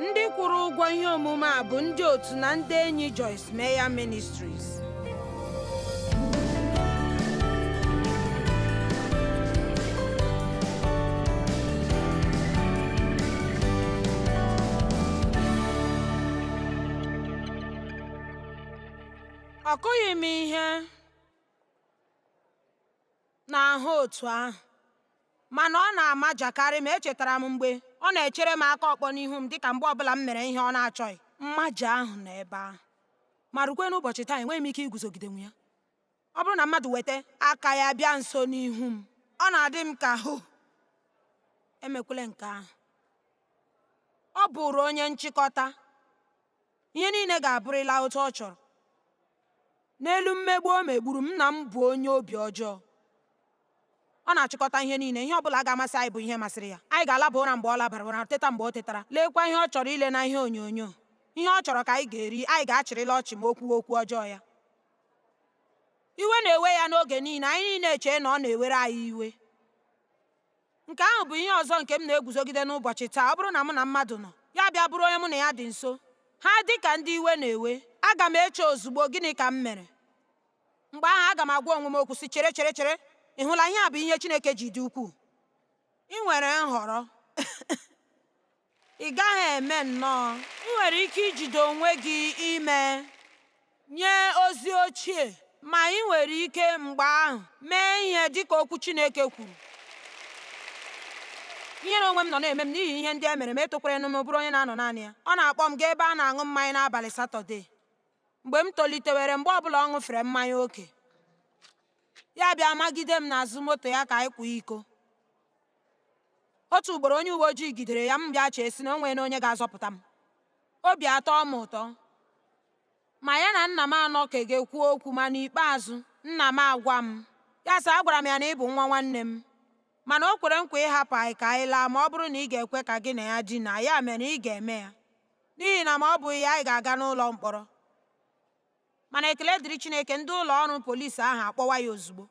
Ndị kwụrụ ụgwọ ihe omume a bụ ndị otu na ndị enyi Joyce Meyer Ministries. Ọ kụghị m ihe n'ahụ otu ahụ, mana ọ na-amajakarị m. Echetara m mgbe ọ na-echere m aka ọkpọ n'ihu m dịka mgbe ọbụla m mere ihe ọ na-achọghị. Mmaja ahụ nọ ebe ahụ. Ma rukwe n'ụbọchị taa, enweghị m ike iguzogidenwu ya. Ọ bụrụ na mmadụ weta aka ya bịa nso n'ihu m, ọ na-adị m ka hụ emekwele nke ahụ. Ọ bụrụ onye nchịkọta. Ihe niile ga-abụrịla otu ọ chọrọ. N'elu mmegbu o megburu m, nna m bụ onye obi ọjọọ. Ọ na-achịkọta ihe niile, ihe ọ bụla ga-amasị anyị bụ ihe masịrị ya. Anyị ga-alaba ụra mgbe ọ labara ụra, teta mgbe o tetara. Leekwa ihe ọ chọrọ ile na ihe onyonyo. Ihe ọ chọrọ ka anyị ga-eri, anyị ga-achịrịla ọchị ma o kwuo okwu ọjọọ ya. Iwe na-ewe ya n'oge niile, anyị niile echee na ọ na-ewere anyị iwe. Nke ahụ bụ ihe ọzọ nke m na-eguzogide n'ụbọchị taa. Ọ bụrụ na mụ na mmadụ nọ, ya bịa bụrụ onye mụ na ya dị nso, ha dị ka ndị iwe na-ewe, aga m eche ozugbo, gịnị ka m mere? Mgbe ahụ aga m agwa onwe m okwu sị, chere, chere, chere, ị hụla ihe a bụ ihe Chineke ji dị ukwuu. Ị nwere nhọrọ. Ị gaghị eme nnọọ. Ị nwere ike ijide onwe gị ime nye ozi ochie, ma ị nwere ike mgbe ahụ mee ihe dị ka okwu Chineke kwuru. Ihere onwe m nọ na-eme m n'ihi ihe ndị e mere m, etokwaranụ m bụrụ onye na-anọ naanị ya. Ọ na-akpọ m gaa ebe a na-aṅụ mmanya n'abalị Satọde. Mgbe m tolitewere, mgbe ọbụla ọ ṅụfere mmanya oke, ya bịa magide m n'azụ moto ya ka anyị kwa iko. Otu ugboro onye uwe ojii gidere ya, m bịa chee sị na o nweela onye ga-azọpụta m. Obi atọọ m ụtọ. Ma ya na nna m anọkeghị kwuo okwu, ma n'ikpeazụ, nna m agwa m. Ya sị, agwara m ya na ị bụ nwa nwanne m. Mana o kwere nkwa ịhapụ anyị ka anyị laa ma ọ bụrụ na ị ga-ekwe ka gị na ya dinaa, ya mere ị ga-eme ya. N'ihi na ma ọ bụghị ya, anyị ga-aga n'ụlọ mkpọrọ. Mana ekele dịrị Chineke, ndị ụlọ ọrụ polisi ahụ akpọwa ya ozugbo.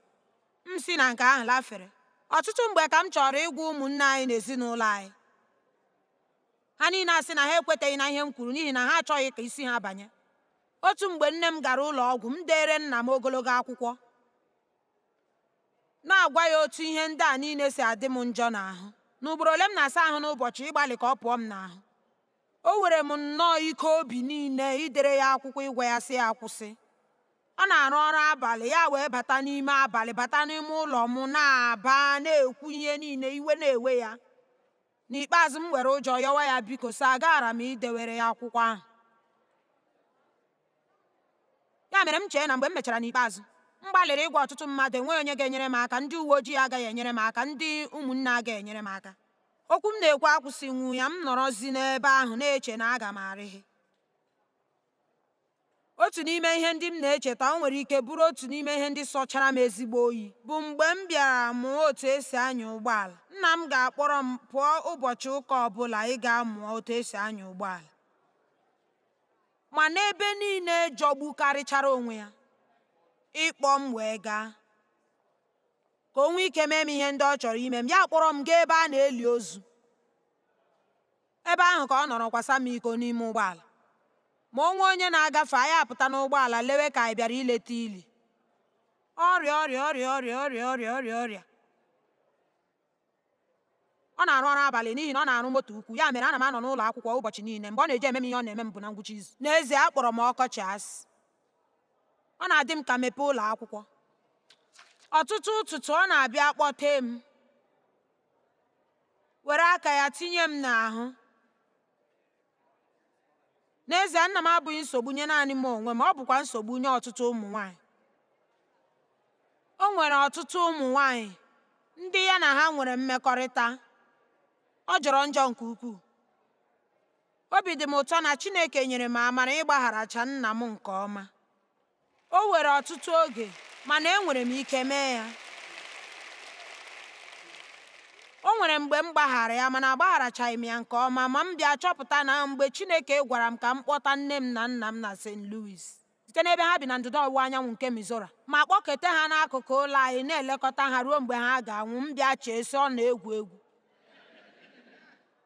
M si na nke ahụ lafere. Ọtụtụ mgbe ka m chọrọ ịgwa ụmụnne anyị na ezinụlọ anyị. Ha niile asị na ha ekweteghị na ihe m kwuru n'ihi na ha achọghị ka isi ha banye. Otu mgbe nne m gara ụlọ ọgwụ, m deere nna m ogologo akwụkwọ na-agwa ya otu ihe ndị a niile si adị m njọ n'ahụ na ugboro ole m na-asa ahụ n'ụbọchị ịgbalị ka ọ pụọ m n'ahụ. O were m nnọọ ike obi niile idere ya akwụkwọ ịgwa ya sị ya kwụsị. Ọ na-arụ ọrụ abalị, ya wee bata n'ime abalị, bata n'ime ụlọ m na-aba na-ekwu ihe niile, iwe na-ewe ya. N'ikpeazụ m were ụjọ yọwa ya biko sị agaara m idewere ya akwụkwọ ahụ. Ya mere m chee na mgbe m mechara n'ikpeazụ, m gbalịrị ịgwa ọtụtụ mmadụ enweghị onye ga-enyere m aka, ndị uwe ojii agaghị enyere m aka, ndị ụmụnne agaghị enyere m aka. Okwu m na-ekwu akwụsịnwu ya, m nọrọzi n'ebe ahụ na-eche na aga m arịghị. Otu n'ime ihe ndị m na-echeta, o nwere ike bụrụ otu n'ime ihe ndị sọchara m ezigbo oyi, bụ mgbe m bịara mụọ otu esi anya ụgbọala. Nna m ga-akpọrọ m pụọ ụbọchị ụka ọbụla ịga mụọ otu esi anya ụgbọala. Ma n'ebe niile jọgbukarịchara onwe ya, ịkpọ m wee gaa. Ka o nwee ike mee m ihe ndị ọ chọrọ ime m, ya kpọrọ m gaa ebe a na-eli ozu. Ebe ahụ ka ọ nọrọ kwasa m iko n'ime ụgbọala. Ma o nwee onye na-agafe, anyị apụta n'ụgbọala lewe ka anyị bịara ileta ili. Ọrịa, ọrịa, ọrịa, ọrịa, ọrịa, ọrịa, ọrịa, ọrịa. Ọ na-arụ ọrụ abalị n'ihi na ọ na-arụ moto ukwu, ya mere ana m anọ n'ụlọ akwụkwọ ụbọchị niile. Mgbe ọ na-eji eme m ihe ọ na-eme m bụ na ngwụcha izu. N'ezie, akpọrọ m ọkọchị asị. Ọ na-adị m ka mepee ụlọ akwụkwọ. Ọtụtụ ụtụtụ ọ na-abịa kpọtee m, were aka ya tinye m n'ahụ. N'ezie, nna m abụghị nsogbu nye naanị m onwe m, ọ bụkwa nsogbu nye ọtụtụ ụmụ nwanyị. O nwere ọtụtụ ụmụ nwanyị ndị ya na ha nwere mmekọrịta. Ọ jọrọ njọ nke ukwuu. Obi dị m ụtọ na Chineke nyere m amara ịgbagharacha nna m nke ọma. O were ọtụtụ oge, mana enwere m ike mee ya. O nwere mgbe m gbaghara ya, mana agbagharachaghị m ya nke ọma, ma m bịa chọpụta na mgbe Chineke gwara m ka m kpọta nne m na nna m na St. Louis, site n'ebe ha bi na ndịda ọwụwa anyanwụ nke Missouri, ma kpọkete ha n'akụkụ ụlọ anyị na-elekọta ha ruo mgbe ha ga-anwụ, m bịa chee sị ọ na-egwu egwu.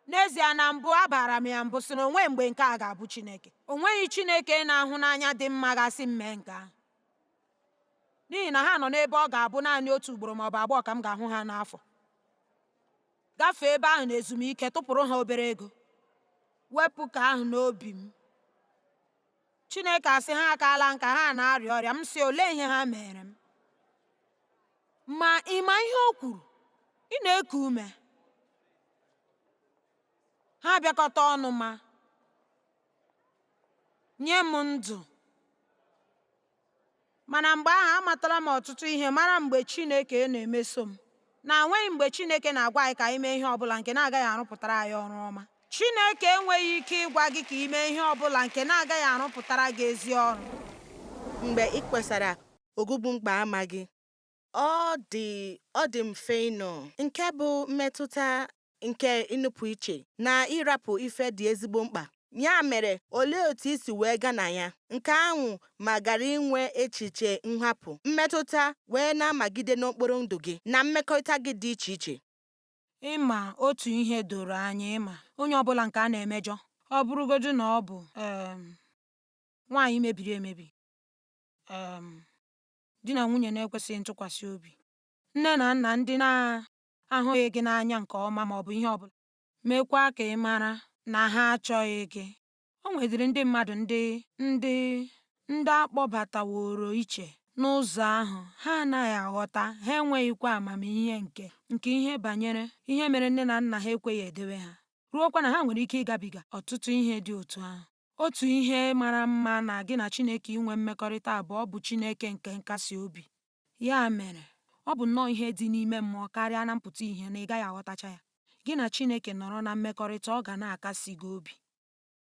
N'ezie na mbụ abara m ya mbụ sị na onwe mgbe nke a ga-abụ Chineke. O nweghị Chineke na-ahụ n'anya dị mma gasị m mee nke ahụ. N'ihi na ha nọ n'ebe ọ ga-abụ naanị otu ugboro ma ọ bụ abụọ ka m ga-ahụ ha n'afọ. Gafee ebe ahụ na ezumike tụpụrụ ha obere ego. Wepụ ka ahụ n'obi m. Chineke asị ha akaala nka, ha na-arịa ọrịa. M sị olee ihe ha mere m? Ma ị ma ihe o kwuru? Ị na-eku ume. Ha bịakọta ọnụ ma nye m ndụ. Mana mgbe ahụ amatala m ọtụtụ ihe mara mgbe Chineke na-emeso m. Na enweghị mgbe Chineke na-agwa anyị ka anyị mee ihe ọbụla nke na-agaghị arụpụtara anyị ọrụ ọma. Chineke enweghị ike ịgwa gị ka ị mee ihe ọbụla nke na-agaghị arụpụtara gị ezi ọrụ. Mgbe ị kpesara ogbugbu mgbaàmà gị, ọ dị mfe ịnọ, nke bụ mmetụta nke ịnọpụ iche na ịrapụ ife dị ezigbo mkpa. Ya mere, olee otu i si wee gaa na ya nke ahụ ma ghara inwe echiche nhapụ, mmetụta wee na-amagide n'okporo ndụ gị na mmekọrịta gị dị iche iche? Ịma otu ihe doro anya, ịma onye ọbụla nke a na-emejọ, ọ bụrụgodu na ọ bụ nwaanyị mebiri emebi, di na nwunye na-ekwesịghị ntụkwasị obi, nne na nna ndị na-ahụghị gị n'anya nke ọma ma ọ bụ ihe ọbụla, meekwa ka ị mara na ha achọghị gị. O nwedịrị ndị mmadụ ndị a kpọbataworo iche n'ụzọ ahụ ha anaghị aghọta, ha enweghịkwa amamihe nke ihe banyere ihe mere nne na nna ha ekweghị edewe ha, ruokwa na ha nwere ike ịgabiga ọtụtụ ihe dị otu ahụ. Otu ihe mara mma na gị na Chineke inwe mmekọrịta abụọ bụ Chineke nke nkasi obi. Ya mere, ọ bụ nnọọ ihe dị n'ime mmụọ karịa na mpụta ìhè na ị gaghị aghọtacha ya. Gị na Chineke nọrọ na mmekọrịta, ọ ga na-akasi gị obi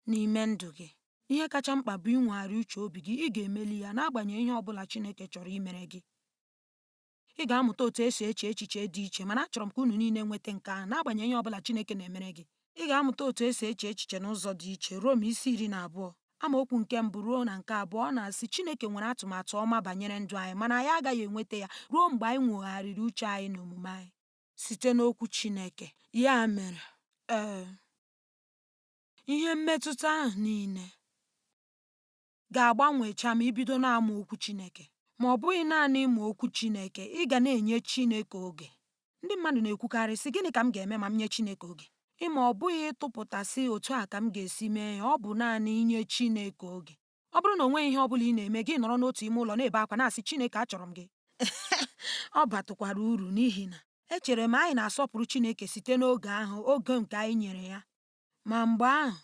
n'ime ndụ gị. Ihe kacha mkpa bụ inwegharị uche obi gị. Ị ga-emeli ya n'agbanyeghị ihe ọ bụla Chineke chọrọ imere gị. Ị ga-amụta otu esi eche echiche dị iche, mana achọrọ m ka unu niile nweta nke ahụ n'agbanyeghị ihe ọ bụla Chineke na-emere gị. Ị ga-amụta otu esi eche echiche n'ụzọ dị iche. Rom isi 12 amaokwu nke mbụ ruo na nke abụọ, ọ na-asị Chineke nwere atụmatụ ọma banyere ndụ anyị, mana anyị agaghị enweta ya ruo mgbe anyị nwegharịrị uche anyị na omume anyị site n'okwu Chineke. Ya mere, ee, ihe mmetụta ahụ niile ga-agbanwecha ma i bido na-amụ okwu Chineke. Ma ọ bụghị naanị ịmụ okwu Chineke, ị ga na-enye Chineke oge. Ndị mmadụ na-ekwukarị sị, gịnị ka m ga-eme ma m nye Chineke oge? Ịma ọ bụghị ịtụpụtasị otu a ka m ga-esi mee ya, ọ bụ naanị inye Chineke oge. Ọ bụrụ na o nweghị ihe ọ bụla ị na-eme, gị nọrọ n'otu ime ụlọ na-ebe akwa na-asị Chineke achọrọ m gị. Ọ batụkwara uru n'ihi na echere m anyị na-asọpụrụ Chineke site n'oge ahụ, oge nke anyị nyere ya. Ma mgbe ahụ,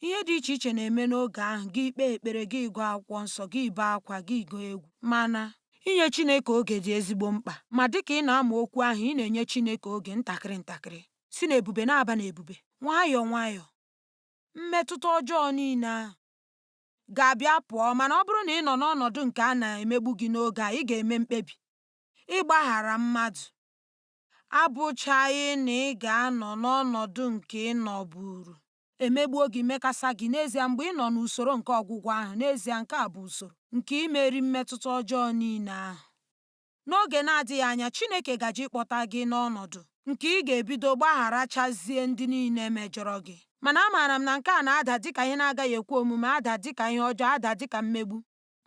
ihe dị iche iche na-eme n'oge ahụ, gị kpee ekpere, gị gụọ akwụkwọ nsọ, gị bee akwa, gị gụọ egwu. Mana inye Chineke oge dị ezigbo mkpa. Ma dịka ị na-amụ okwu ahụ, ị na-enye Chineke oge ntakịrị ntakịrị, si n'ebube na-aba n'ebube, nwayọọ nwayọọ. Mmetụta ọjọọ niile ahụ ga-abịa pụọ, mana ọ bụrụ na ị nọ n'ọnọdụ nke a na-emegbu gị n'oge a, ị ga-eme mkpebi ịgbaghara mmadụ. Abụchaghị na ị ga-anọ n'ọnọdụ nke ị nọburu. Emegbuo gị, mekasa gị. N'ezie, mgbe ị nọ n'usoro nke ọgwụgwọ ahụ, n'ezie nke a bụ usoro nke imeri mmetụta ọjọọ niile ahụ. N'oge na-adịghị anya, Chineke gaje ịkpọta gị n'ọnọdụ nke ị ga-ebido gbagharachazie ndị niile mejọrọ gị. Mana amaara m na nke a na-ada dịka ihe na-agaghị ekwe omume, ada dịka ihe ọjọọ, ada dịka mmegbu.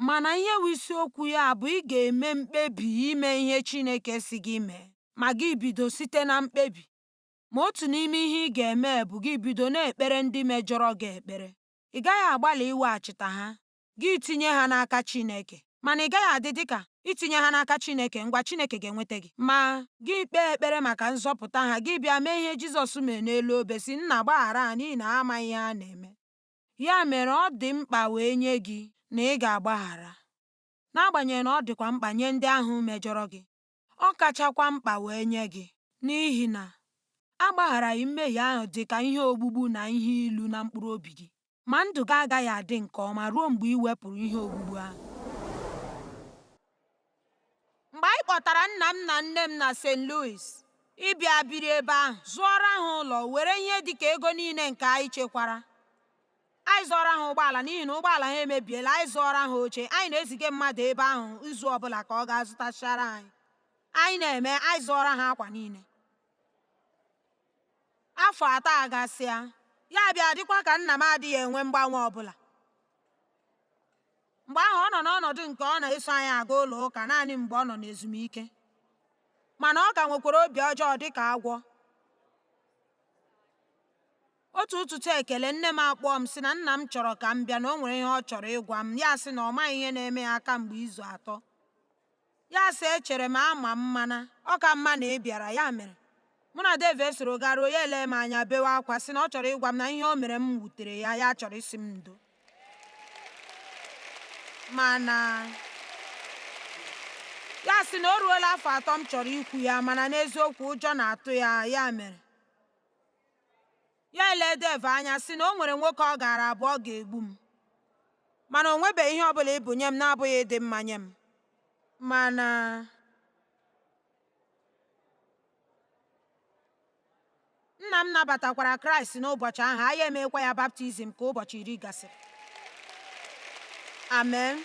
Mana ihe bụ isiokwu ya bụ ị ga-eme mkpebi ime ihe Chineke sị gị mee, ma gị bido site na mkpebi. Ma otu n'ime ihe ị ga-eme bụ gị bido na-ekpere ndị mejọrọ gị ekpere. Ị gaghị agbalị iweghachite ha, gị tinye ha n'aka Chineke. Mana ị gaghị adị dịka itinye ha n'aka Chineke, ngwa Chineke ga-enweta gị. Ma gị kpee ekpere maka nzọpụta ha, gị bịa mee ihe Jizọs mere n'elu obe sị, Nna gbaghara ha n'ihi na ha amaghị ihe ha na-eme. Ya mere ọ dị mkpa wee nye gị na ị ga-agbaghara. N'agbanyeghị na ọ dịkwa mkpa nye ndị ahụ mejọrọ gị, ọ kachakwa mkpa wee nye gị, n'ihi na agbagharaghị mmehie ahụ dị ka ihe ogbugbu na ihe ilu na mkpụrụ obi gị. Ma ndụ gị agaghị adị nke ọma ruo mgbe ị wepụrụ ihe ogbugbu ahụ. Mgbe anyị kpọtara nna m na nne m na St. Louis ịbịa biri ebe ahụ, zụọrọ ha ụlọ, were ihe dị ka ego niile nke anyị chekwara. Anyị zụọrọ ha ụgbọala n'ihi na ụgbọala ha emebiela, anyị zụọrọ ha oche, anyị na-eziga mmadụ ebe ahụ izu ọbụla ka ọ gaa zụtachara anyị. Anyị na-eme, anyị zụọrọ ha akwa niile. Afọ 3 agasịa, ya bịa dịkwa ka nna m adịghị enwe mgbanwe ọ bụla. Mgbe ahụ ọ nọ n'ọnọdụ nke ọ na-eso anyị aga ụlọ ụka naanị mgbe ọ nọ n'ezumike. Mana ọ ka nwekwara obi ọjọọ dị ka agwọ. Otu ụtụtụ ekele, nne m akpọọ m sị na nna m chọrọ ka m bịa na o nwere ihe ọ chọrọ ịgwa m. Ya sị na ọ maghị ihe na-eme ya kamgbe izu 3. Ya sị echere m ama m mana ọ ka mma na ị bịara. Ya mere, mụ na Dave esoro garuo, ya elee m anya bewe akwa sị na ọ chọrọ ịgwa m na ihe o mere m wutere ya, ya chọrọ ịsị m ndo. Mana ya sị na o ruola afọ 3 m chọrọ ikwu ya, mana n'eziokwu ụjọ na-atụ ya, ya mere. Ya elee Dave anya sị na o nwere nwoke ọ gaara abụ ọ ga-egbu m. Mana o nwebeghị ihe ọbụla ịbụ nye m na-abụghị ịdị mma nye m. Mana nna m nabatakwara Kraịst n'ụbọchị ahụ, anyị emeekwa ya baptizim ka ụbọchị 10 gasịrị. Amen.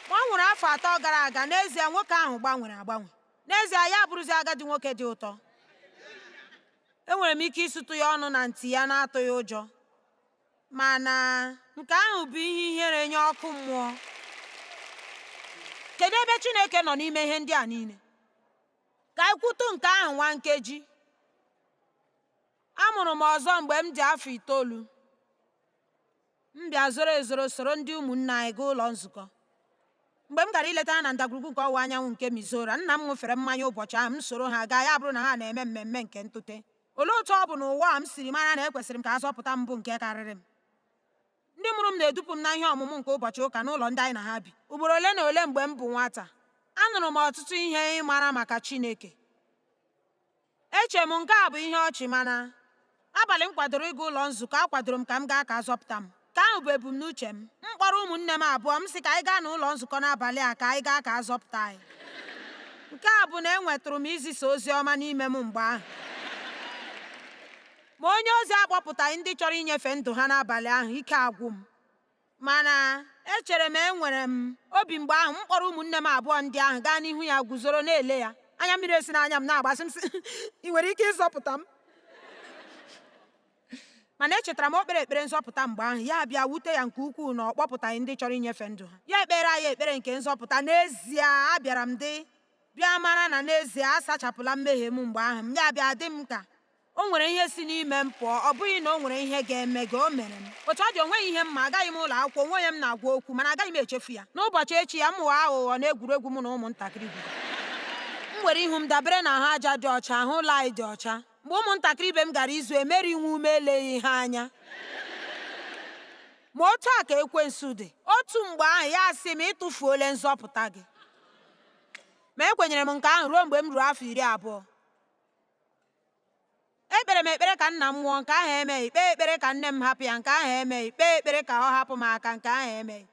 Ma ọ nwụrụ afọ 3 gara aga, n'ezie nwoke ahụ gbanwere agbanwe. N'ezie ya abụrụzi agadi nwoke dị ụtọ. Enwere m ike ịsụtụ ya ọnụ na ntị ya na-atụghị ụjọ. Mana nke ahụ bụ ihe ihere nye ọkụ mmụọ. Kedu ebe Chineke nọ n'ime ihe ndị a niile? Ka anyị kwutụ nke ahụ nwa nkeji. Amụrụ m ọzọ mgbe m dị afọ 9. M bịa zoro ezoro soro ndị ụmụnne anyị gaa ụlọ nzukọ. Mgbe m gara ileta ha na ndagwurugwu nke ọwụwa anyanwụ nke Missouri, nna m ṅụfere mmanya ụbọchị ahụ, m soro ha gaa, ya bụrụ na ha na-eme mmemme nke ntụte. Olee otu ọ bụ n'ụwa a m siri mara na ekwesịrị m ka a zọpụta m bụ nke karịrị m? Ndị mụrụ m na-edupụ m na ihe ọmụmụ nke ụbọchị ụka n'ụlọ ndị anyị na ha bi. Ugboro ole na ole mgbe m bụ nwata, anụrụ m ọtụtụ ihe ịmara maka Chineke. Eche m nke a bụ ihe ọchị, mana abalị m kwadoro ịga ụlọ nzukọ, akwadoro m ka m gaa ka a zọpụta m. Nke ahụ bụ ebumnuche m. M kpọrọ ụmụnne m abụọ, m sị ka anyị gaa n'ụlọ nzukọ n'abalị a ka anyị gaa ka a zọpụta anyị. Nke a bụ na enwetụrụ m izisa ozi ọma n'ime m mgbe ahụ. Ma onye ozi akpọpụtaghị ndị chọrọ inyefe ndụ ha n'abalị ahụ, ike agwụ m. Mana echere m enwere m obi mgbe ahụ, m kpọrọ ụmụnne m abụọ ndị ahụ gaa n'ihu ya guzoro na-ele ya. Anya mmiri esi n'anya m na-agbasị m sị, ị nwere ike ịzọpụta m? Mana echetara m o kpere ekpere nzọpụta mgbe ahụ, ya bịa wute ya nke ukwuu na ọ kpọpụtaghị ndị chọrọ inyefe ndụ ha. Ya ekpere anyị ekpere nke nzọpụta. N'ezie, abịara m dị bịa mara na n'ezie a sachapụla mmehie m mgbe ahụ. M ya bịa dị m ka o nwere ihe si n'ime m pụọ, ọ bụghị na o nwere ihe ga-eme gị, o mere m. Otu ọ dị, o nweghị ihe m ma, agaghị m ụlọ akwụkwọ, onwe onye m na-agwa okwu, mana agaghị m echefu ya. N'ụbọchị echi ya, m ghọọ aghụghọ n'egwuregwu mụ na ụmụntakịrị gwuru. M were ihu m dabere na ahụ aja dị ọcha, ahụ ụlọ anyị dị ọcha. Mgbe ụmụntakịrị ibe m gara izu, emeri nwe ume eleghị ha anya. Ma otu a ka ekwensu dị. Otu mgbe ahụ ya sị m, ịtụfuola nzọpụta gị. Ma ekwenyere m nke ahụ ruo mgbe m ruru afọ 20. Ekpere m ekpere ka nna m nwụọ, nke ahụ emeghị. Kpee ekpere ka nne m hapụ ya, nke ahụ emeghị. Kpee ekpere ka ọ hapụ m aka, nke ahụ emeghị.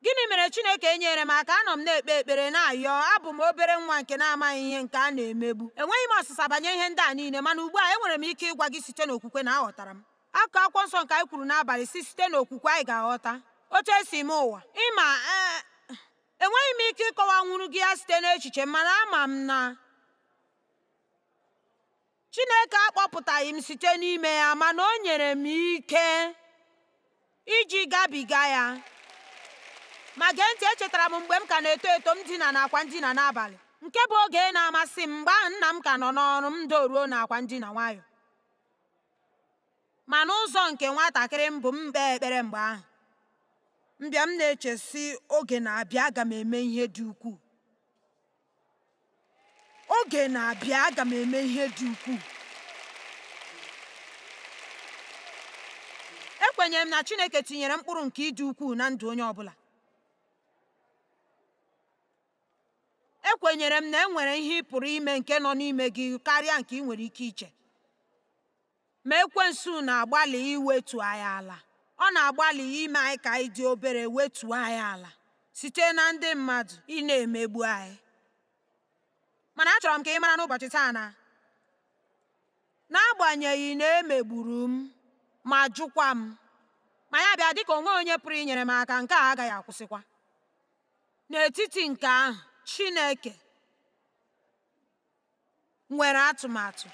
Gịnị mere Chineke enyere m aka? Anọ m na-ekpe ekpere na-ayọ. Abụ m obere nwa nke na-amaghị ihe nke a na-emegbu. Enweghị m ọsịsa banyere ihe ndị a niile, mana ugbu a enwere m ike ịgwa gị site n'okwukwe na aghọtara m. Akụkụ akwụkwọ nsọ nke anyị kwuru n'abalị si site n'okwukwe anyị ga-aghọta otu esi eme ụwa. Ịma, enweghị m ike ịkọwanwuru gị ya site n'echiche m, mana ama m na Chineke akpọpụtaghị m site n'ime ya, mana o nyere m ike iji gabiga ya. Ma gee ntị, echetara m mgbe m ka na-eto eto, m dina n'akwa ndina n'abalị, nke bụ oge na-amasị m. Mgbe ahụ nna m ka nọ n'ọrụ, m doruo n'akwa ndina nwayọ. Ma n'ụzọ nke nwatakịrị m bụ, m kpee ekpere mgbe ahụ. Mbịa m na-eche sị, oge na-abịa aga m eme ihe dị ukwuu. Oge na-abịa aga m eme ihe dị ukwuu. Ekwenyere m na Chineke tinyere mkpụrụ nke ịdị ukwuu na ndụ onye ọbụla. Ekwenyere m na e nwere ihe ị pụrụ ime nke nọ n'ime gị karịa nke ị nwere ike iche. Ma ekwensu na-agbalị iwetu anyị ala. Ọ na-agbalị ime anyị ka anyị dị obere, wetuo anyị ala site na ndị mmadụ ị na-emegbu anyị. Mana achọrọ m ka ị mara n'ụbọchị taa na n'agbanyeghị na emegburu m ma jụkwa m, ma ya bịa dịka onwe onye pụrụ inyere m aka, nke a agaghị akwụsịkwa. N'etiti nke ahụ, Chineke nwere atụmatụ.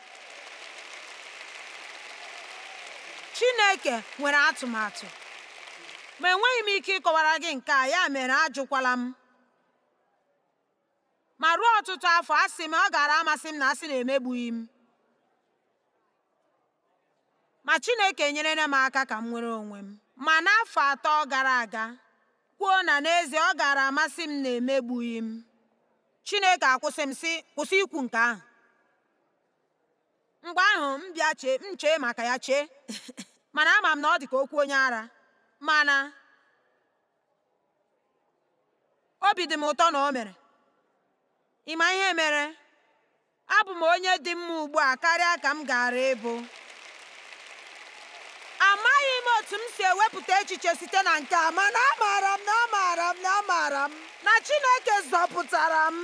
Chineke nwere atụmatụ. Ma enweghị m ike ịkọwara gị nke a, ya mere ajụkwala m. Ma ruo ọtụtụ afọ, asị m, ọ gaara amasị m na asị na emegbughị m. Ma Chineke enyerela m aka ka m nwere onwe m. Ma n'afọ 3 gara aga, kwuo na n'ezie ọ gaara amasị m na emegbughị m. Chineke akwụsị m sị, kwụsị ikwu nke ahụ. Mgbe ahụ m bịa chee, m chee maka ya chee. Mana ama m na ọ dị ka okwu onye ara. Mana obi dị m ụtọ na o mere. Ị ma ihe mere? Abụ m onye dị mma ugbu a karịa ka m gaara ịbụ. Amaghị m otu m si ewepụta echiche site na nke a, mana amaara m na amaara m na amaara m na Chineke zọpụtara m.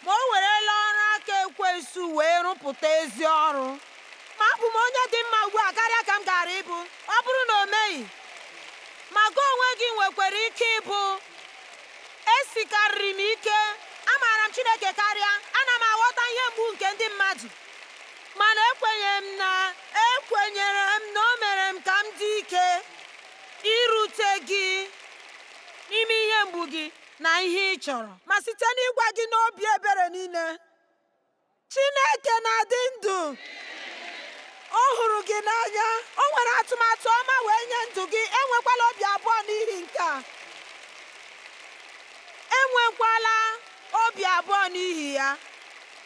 Ma o werela ọrụ aka ekwensu wee rụpụta ezi ọrụ. Ma abụ m onye dị mma ugbu a karịa ka m gaara ịbụ. Ọ bụrụ na o meghị, ma gị onwe gị nwekwara ike ịbụ. Esikarịrị m ike, amaara m Chineke karịa, ana m aghọta ihe mgbu nke ndị mmadụ. Mana ekwenyere m na ekwenyere m na o mere m ka m dị ike irute gị n'ime ihe mgbu gị na ihe ị chọrọ. Ma site n'ịgwa gị n'obi ebere niile, Chineke na-adị ndụ. Ọ hụrụ gị n'anya. O nwere atụmatụ ọma wee nye ndụ gị. Enwekwala obi abụọ n'ihi nke a. Enwekwala obi abụọ n'ihi ya.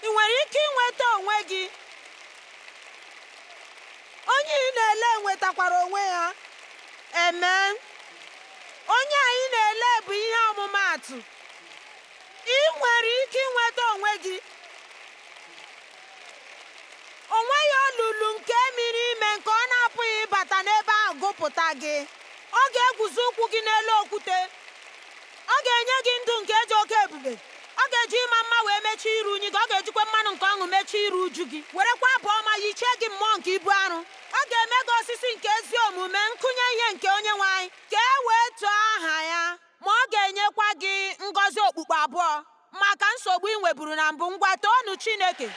Ị nwere ike inweta onwe gị. Onye ị na-ele nwetakwara onwe ya. Amen. Onye anyị na-ele bụ ihe ọmụmaatụ. Ị nwere ike inweta onwe gị. O nweghị olulu nke miri ime nke ọ na-apụghị ịbata n'ebe ahụ gụpụta gị. Ọ ga-eguzo ụkwụ gị n'elu okwute. Ọ ga-enye gị ndụ nke dị oke ebube. Ọ ga-eji ịma mma wee mechie iru unyi gị. Ọ ga-ejikwa mmanụ nke ọṅụ mechie iru uju gị. Werekwa abụ ọma yichie gị mmụọ nke ibu arụ. Ọ ga-eme gị osisi nke ezi omume, nkụnye ihe nke Onyenwe anyị, ka e wee too aha ya. Ma ọ ga-enyekwa gị ngọzi okpukpu abụọ maka nsogbu ị nweburu na mbụ. Ngwa, toonu Chineke.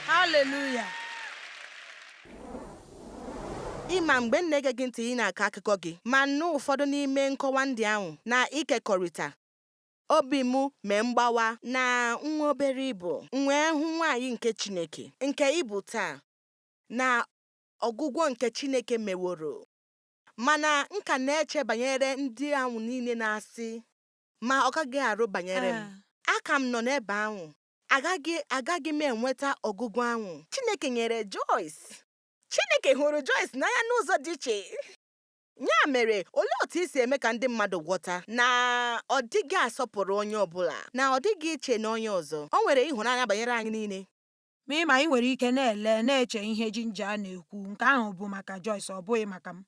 Haleluya. Ịma mgbe m na-ege gị ntị ị na-akọ akụkọ gị ma nụ ụfọdụ n'ime nkọwa ndị ahụ na ịkekọrịta obi m mee mgbawa na nwa obere ibu m wee hụ nwaanyị nke Chineke nke ịbụ taa na ọgwụgwọ nke Chineke meworo. Mana m ka na-eche banyere ndị ahụ niile na-asị ma ọ gaghị arụ banyere m. Aka m nọ n'ebe ahụ. Agaghị agaghị m enweta ọgwụgwọ ahụ. Chineke nyere Joyce. Chineke hụrụ Joyce n'anya n'ụzọ dị iche. Ya mere, olee otu i si eme ka ndị mmadụ ghọta na ọ dịghị asọpụrụ onye ọ bụla, na ọ dịghị iche na onye ọzọ? O nwere ịhụnanya banyere anyị niile. Ma ị ma, ị nwere ike na-ele, na-eche ihe Ginger na-ekwu, nke ahụ bụ maka Joyce, ọ bụghị maka m.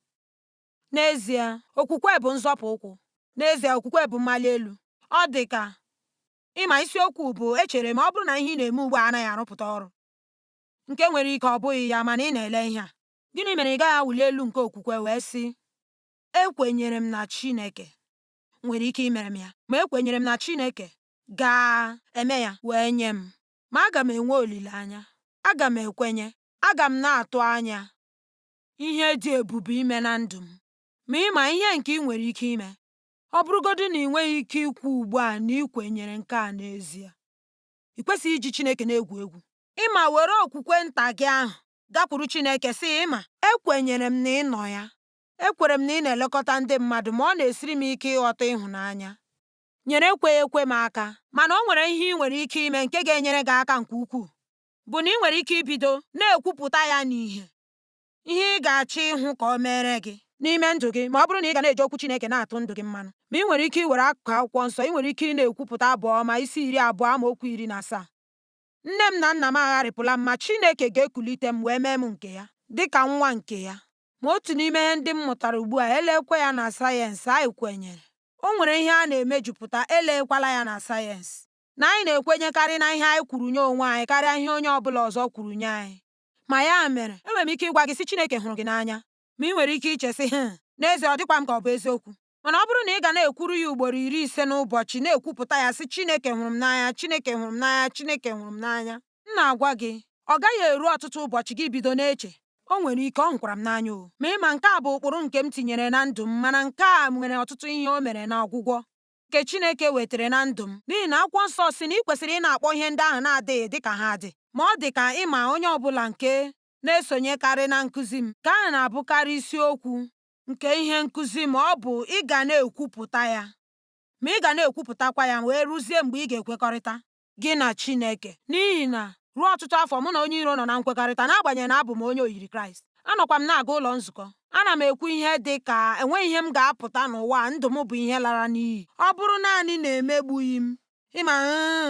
N'ezie, okwukwe bụ nzọpụ ụkwụ. N'ezie, okwukwe bụ mmali elu. Ọ dị ka ịma isiokwu bụ echere m ọ bụrụ na ihe ị na-eme ugbu a anaghị arụpụta ọrụ, nke nwere ike ọ bụghị ya, mana ị na-ele ihe a. Gịnị mere ị gaghị awụli elu nke okwukwe wee sị, ekwenyere m na Chineke nwere ike imere m ya, ma ekwenyere m na Chineke ga-eme ya wee nye m, ma aga m enwe olileanya, aga m ekwenye, aga m na-atụ anya ihe dị ebube ime na ndụ m. Ma ị ma ihe nke ị nwere ike ime, ọ bụrụgodị na ị nweghị ike ikwu ugbu a na ị kwenyere nke a n'ezie. Ị kwesịghị iji Chineke na-egwu egwu. Ịma were okwukwe nta gị ahụ gakwuru Chineke sị, ịma, ekwenyere m na ị nọ ya. Ekwere m na ị na-elekọta ndị mmadụ, ma ọ na-esiri m ike ịghọta ịhụnanya. Nyere ekweghị ekwe m aka. Mana o nwere ihe ị nwere ike ime nke ga-enyere gị aka nke ukwuu, bụ na ị nwere ike ibido na-ekwupụta ya n'ihe ihe ị ga-achọ ịhụ ka o meere gị n'ime ndụ gị, ma ọ bụrụ na ị ga na-eji okwu Chineke na-atụ ndụ gị mmanụ. Ma ị nwere ike iwere akụkụ akwụkwọ nsọ, ị nwere ike ị na-ekwupụta abụ ọma isi 20 amaokwu 17. Nne m na nna m agharịpụla m, ma Chineke ga-ekulite m wee mee m nke ya, dị ka nwa nke ya. Ma otu n'ime ihe ndị m mụtara ugbu a, elekwa ya na sayensị, anyị kwenyere. O nwere ihe a na-emejupụta, elekwala ya na sayensị. Na anyị na-ekwenyekarị na ihe anyị kwuru nye onwe anyị karịa ihe onye ọ bụla ọzọ kwuru nye anyị. Ma ya mere, enwere m ike ịgwa gị sị Chineke hụrụ gị n'anya. Ma ị nwere ike iche sị, hmm, n'ezie ọ dịkwa m ka ọ bụ eziokwu. Mana ọ bụrụ na ị ga na-ekwuru ya ugboro 50 n'ụbọchị na-ekwupụta ya sị Chineke hụrụ m n'anya, Chineke hụrụ m n'anya, Chineke hụrụ m n'anya. M na-agwa gị, ọ gaghị eru ọtụtụ ụbọchị gị bido na-eche, o nwere ike ọ hụkwara m n'anya o. Ma ị ma nke a bụ ụkpụrụ nke m tinyere na ndụ m mana nke a nwere ọtụtụ ihe o mere na ọgwụgwọ nke Chineke wetara na ndụ m. N'ihi na akwụkwọ nsọ sị na ị kwesịrị ị na-akpọ ihe ndị ahụ na-adịghị dị ka ha dị. Ma ọ dị ka ịma onye ọ bụla nke na-esonyekarị na nkụzi m, nke ahụ na-abụkarị isiokwu nke ihe nkụzi ma ọ bụ ị ga na-ekwupụta ya. Ma ị ga na-ekwupụtakwa ya wee ruzie mgbe ị ga-ekwekọrịta gị na Chineke. N'ihi na ruo ọtụtụ afọ mụ na onye iro nọ na nkwekọrịta n'agbanyeghị na abụ m onye oyiri Kraịst. Anọkwa m na-aga ụlọ nzukọ. Ana m ekwu ihe dị ka enweghị ihe m ga-apụta n'ụwa a, ndụ m bụ ihe lara n'iyi. Ọ bụrụ naanị na emegbughị m, ịma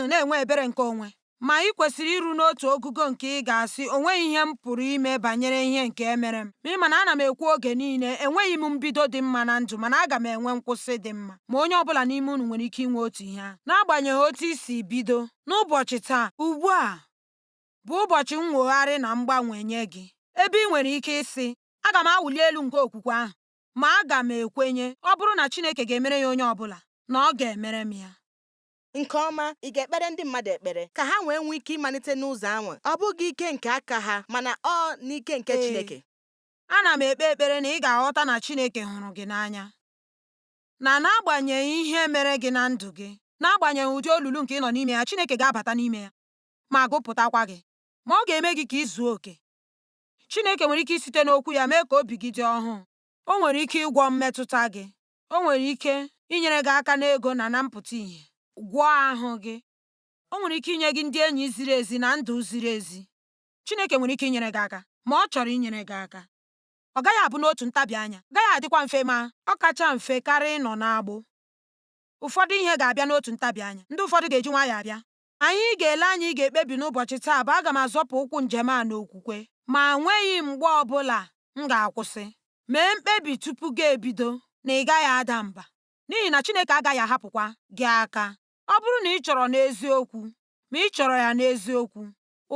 na-enwe ebere nke onwe. Ma ị kwesịrị iru n'otu ogugo nke ị ga-asị o nweghị ihe m pụrụ ime banyere ihe nke mere m. Ma ị ma na ana m ekwu oge niile enweghị m mbido dị mma na ndụ mana aga m enwe nkwụsị dị mma. Ma onye ọ bụla n'ime unu nwere ike inwe otu ihe ahụ. N'agbanyeghị otu i si bido, n'ụbọchị taa, ugbu a bụ ụbọchị nnwogharị na mgbanwe nye gị. Ebe ị nwere ike ịsị, aga m awụli elu nke okwukwe ahụ, ma aga m ekwenye ọ bụrụ na Chineke ga-emere ya onye ọ bụla, na ọ ga-emere m ya. Nke ọma, ị ga-ekpere ndị mmadụ ekpere ka ha wee nwee ike ịmalite n'ụzọ ahụ. Ọ bụghị ike nke aka ha, mana ọ n'ike nke Chineke. Ana m ekpe ekpere na ị ga-aghọta na Chineke hụrụ gị n'anya. Na n'agbanyeghị ihe mere gị na ndụ gị, n'agbanyeghị ụdị olulu nke ị nọ n'ime ya, Chineke ga-abata n'ime ya ma gụpụtakwa gị. Ma ọ ga-eme gị ka ị zuo oke. Chineke nwere ike isite n'okwu ya mee ka obi gị dị ọhụụ. O nwere ike ịgwọ mmetụta gị. O nwere ike inyere gị aka n'ego na na mpụta ìhè, gwọọ ahụ gị. O nwere ike inye gị ndị enyi ziri ezi na ndụ ziri ezi. Chineke nwere ike inyere gị aka, ma ọ chọrọ inyere gị aka. Ọ gaghị abụ n'otu ntabi anya, ọ gaghị adịkwa mfe ma ọ kacha mfe karịa ịnọ n'agbụ. Ụfọdụ ihe ga-abịa n'otu ntabi anya, ndị ụfọdụ ga-eji nwayọọ abịa. Anyị ga-ele anya ị ga-ekpebi n'ụbọchị taa bụ aga m azọpụ ụkwụ njem a n'okwukwe, ma nweghị mgbe ọbụla m ga-akwụsị. Mee mkpebi tupu gị ebido na ị gaghị ada mba, n'ihi na Chineke agaghị ahapụkwa gị aka. Ọ bụrụ na ị chọrọ n'eziokwu, ma ị chọrọ ya n'eziokwu,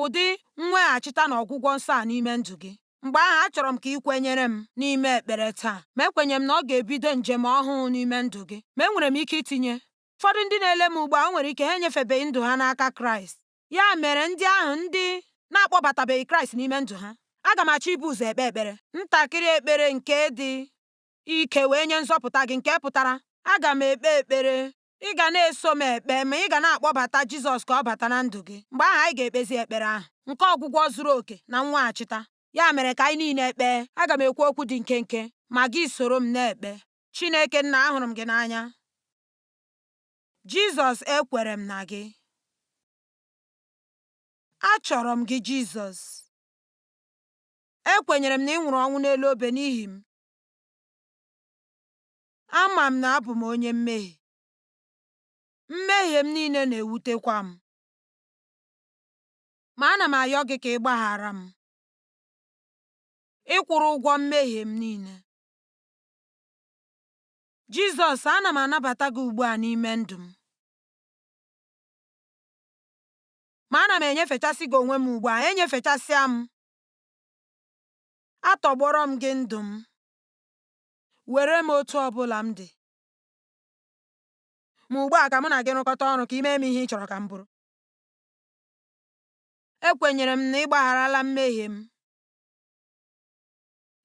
ụdị mweghachita na ọgwụgwọ nsọ a n'ime ndụ gị, mgbe ahụ achọrọ m ka ị kwenyere m n'ime ekpere taa. Ma ekwenyere m na ọ ga-ebido njem ọhụụ n'ime ndụ gị. Ma enwere m ike itinye ụfọdụ ndị na-ele m ugbu a, o nwere ike ha enyefebeghị ndụ ha n'aka Kraịst. Ya mere ndị ahụ ndị na-akpọbatabeghị Kraịst n'ime ndụ ha, aga m achọ ibu ụzọ ekpe ekpere. Ntakịrị ekpere nke dị ike wee nye nzọpụta gị nke pụtara aga m ekpe ekpere ị ga na-eso m ekpe ma ị ga na-akpọbata Jizọs ka ọ bata na ndụ gị. Mgbe ahụ anyị ga-ekpezi ekpere ahụ nke ọgwụgwọ zuru oke na mweghachita. Ya mere ka anyị niile kpee. Aga m ekwu okwu dị nkenke ma gị soro m na-ekpe. Chineke nna, ahụrụ m gị n'anya. Jizọs, ekwere m na gị. Achọrọ m gị Jizọs. Ekwenyere m na ị nwụrụ ọnwụ n'elu obe n'ihi m. Ama m na abụ m onye mmehie. Mmehie m niile na-ewutekwa m. Ma ana m ayọ gị ka ị gbaghara m. Ị kwụrụ ụgwọ mmehie m niile. Jizọs, ana m anabata gị ugbu a n'ime ndụ m. Ma ana m enyefechasị gị onwe m ugbu a, enyefechasịa m. Atọgbọrọ m gị ndụ m. Were m otu ọbụla m dị. Ma ugbu a ka mụ na gị rụkọta ọrụ ka ị mee m ihe ị chọrọ ka m bụrụ. Ekwenyere m na ị gbagharala mmehie m.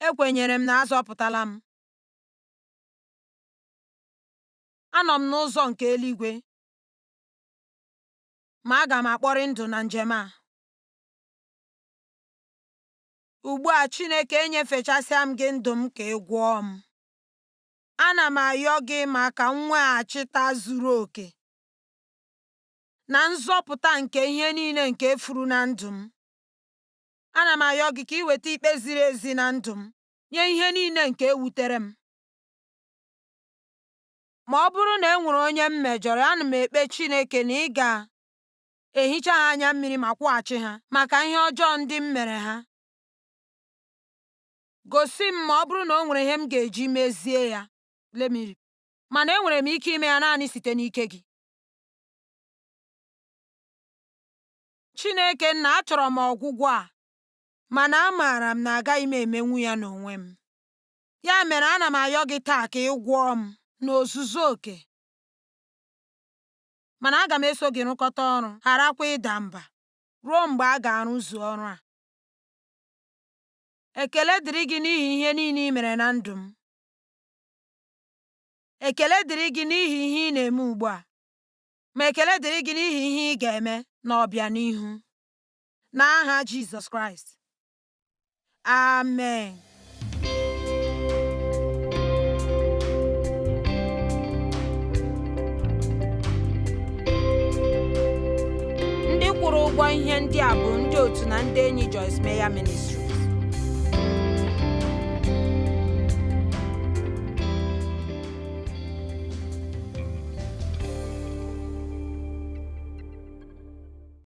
Ekwenyere m na azọpụtala m. Anọ m n'ụzọ nke eluigwe, ma aga m akpọrị ndụ na njem a. Ugbu a Chineke enyefechasịa m gị ndụ m ka ị gwọọ m. Ana m ayọ gị maka mweghachita zuru oke na nzọpụta nke ihe niile nke furu na ndụ m. Ana m ayọ gị ka ị weta ikpe ziri ezi na ndụ m nye ihe niile nke wutere m. Ma ọ bụrụ na e nwere onye m mejọrọ, ana m ekpe Chineke na ị ga-ehicha ha anya mmiri ma kwụghachi ha maka ihe ọjọọ ndị m mere ha. Gosi m ma ọ bụrụ na o nwere ihe m ga-eji mezie ya. Lemiri. Mana enwere m ike ime ya naanị site n'ike gị. Chineke nna, achọrọ m ọgwụgwọ a. Mana amaara m na agaghị m emenwu ya n'onwe m. Ya mere ana m ayọ gị taa ka ị gwọọ m n'ozuzu oke. Mana aga m eso gị rụkọta ọrụ, gharakwa ịda mba, ruo mgbe a ga-arụzu ọrụ a. Ekele dịrị gị n'ihi ihe niile i mere na ndụ m. Ekele dịrị gị n'ihi ihe ị na-eme ugbu a. Ma ekele dịrị gị n'ihi ihe ị ga-eme n'ọbịanihu. N'aha Jizọs Kraịst. Amen. Ndị kwụrụ ụgwọ ihe ndị a bụ ndị otu na ndị enyi Joyce Meyer Ministries.